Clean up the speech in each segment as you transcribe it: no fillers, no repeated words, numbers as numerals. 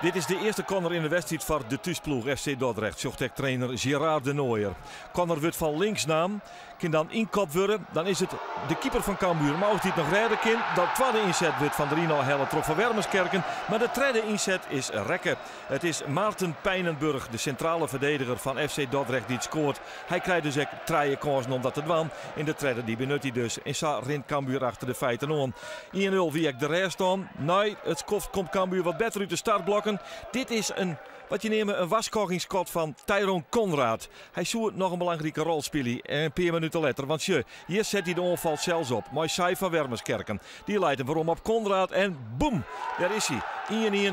Dit is de earste corner yn de wedstriid foar de thúsploech FC Dordrecht, sjocht ek trainer Gerard de Nooijer. Corner wurdt fan links naam, kin dan ynkopt wurde. Dan is it de keeper fan Cambuur, Mous, dy't noch rêde kin. De twadde ynset wurdt fan deryn ôfhelle troch Van Wermeskerken, mar de tredde ynset is rekke. It is Maarten Pijnenburg, de sintrale ferdediger fan FC Dordrecht, dy't skoart. Hy krijt dus ek trije kânsen om dat te dwaan. En de tredde dy benut hy dus. En sa rint Cambuur achter de feiten oan. 1-0 wie ek de rêststân. Nei it skoft komt Cambuur wat better út de startblokken. Dit is in, wat je neame, in warskôgingsskot fan Tyrone Conraad. Hy soe noch in belangrike rol spylje in pear minuten letter. Want sjoch, hjir set hy de oanfal sels op mei Sai van Wermeskerken. Dy leit him werom op Conraad en boem, dêr is hy.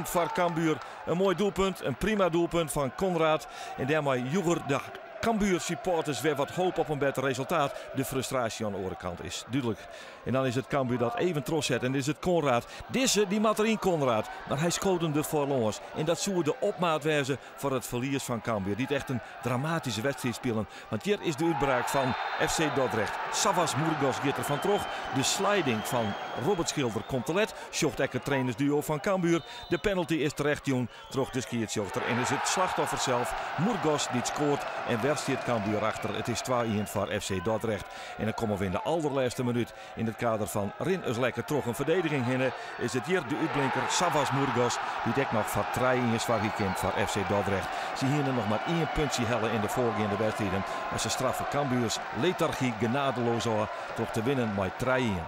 1-1 foar Cambuur. In moai doelpunt, in prima doelpunt fan Conraad. En dêrmei joech er de Cambuur supporters wer wat hoop op in better resultaat. De frustraasje oan de oare kant is dúdlik. En dan is it Cambuur dat even trochset en is it Conraad. Dizze dy moat deryn, Conraad. Mar hy skoot him der foarlâns. En dat soe de opmaat wêze foar it ferlies fan Cambuur, dy't echt in dramatyske wedstriid spilen. Want hjir is de útbraak fan FC Dordrecht. Savas Moergos giet der fan troch. De sliding fan Robert Schilder komt te let, sjocht ek it trainersduo fan Cambuur. De penalty is terecht jûn troch de skiedsrjochter en is it slachtoffer sels, Moergos, dy't skoart en wer stiet Cambuur achter. It is 2-1 foar FC Dordrecht. En dan komme we yn de alderlêste minút. Yn it kader fan rin ris lekker troch in ferdediging hinne is it hjir de útblinker Savas Moergos dy't ek noch foar 3-1 soargje kin foar FC Dordrecht. Se hiene noch mar ien puntsje helle yn de foargeande wedstriden, mar se straffe Cambuurs letargy genadeloos ôf troch te winnen mei 3-1.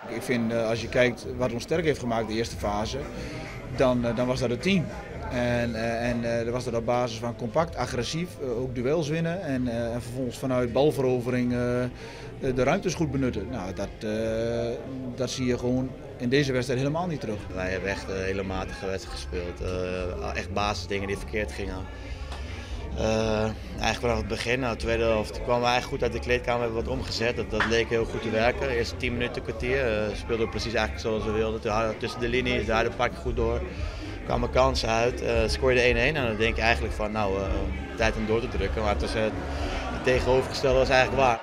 Ik vind, als je kijkt wat ons sterk heeft gemaakt de eerste fase, dan was dat het team. En dat was dat op basis van compact, agressief, ook duels winnen en vervolgens vanuit balverovering de ruimtes goed benutten. Nou, dat zie je gewoon in deze wedstrijd helemaal niet terug. Wij hebben echt een hele matige wedstrijd gespeeld. Echt basisdingen die verkeerd gingen. Eigenlijk vanaf het begin, nou, de tweede helft kwamen we eigenlijk goed uit de kleedkamer, hebben we wat omgezet. Dat leek heel goed te werken. De eerste 10 minuten, kwartier, speelden we precies eigenlijk zoals we wilden. Toen hadden we tussen de linies, daar de pak goed door. Kwamen kansen uit, scoorde 1-1 en dan denk je eigenlijk van nou, tijd om door te drukken. Maar het tegenovergestelde was eigenlijk waar.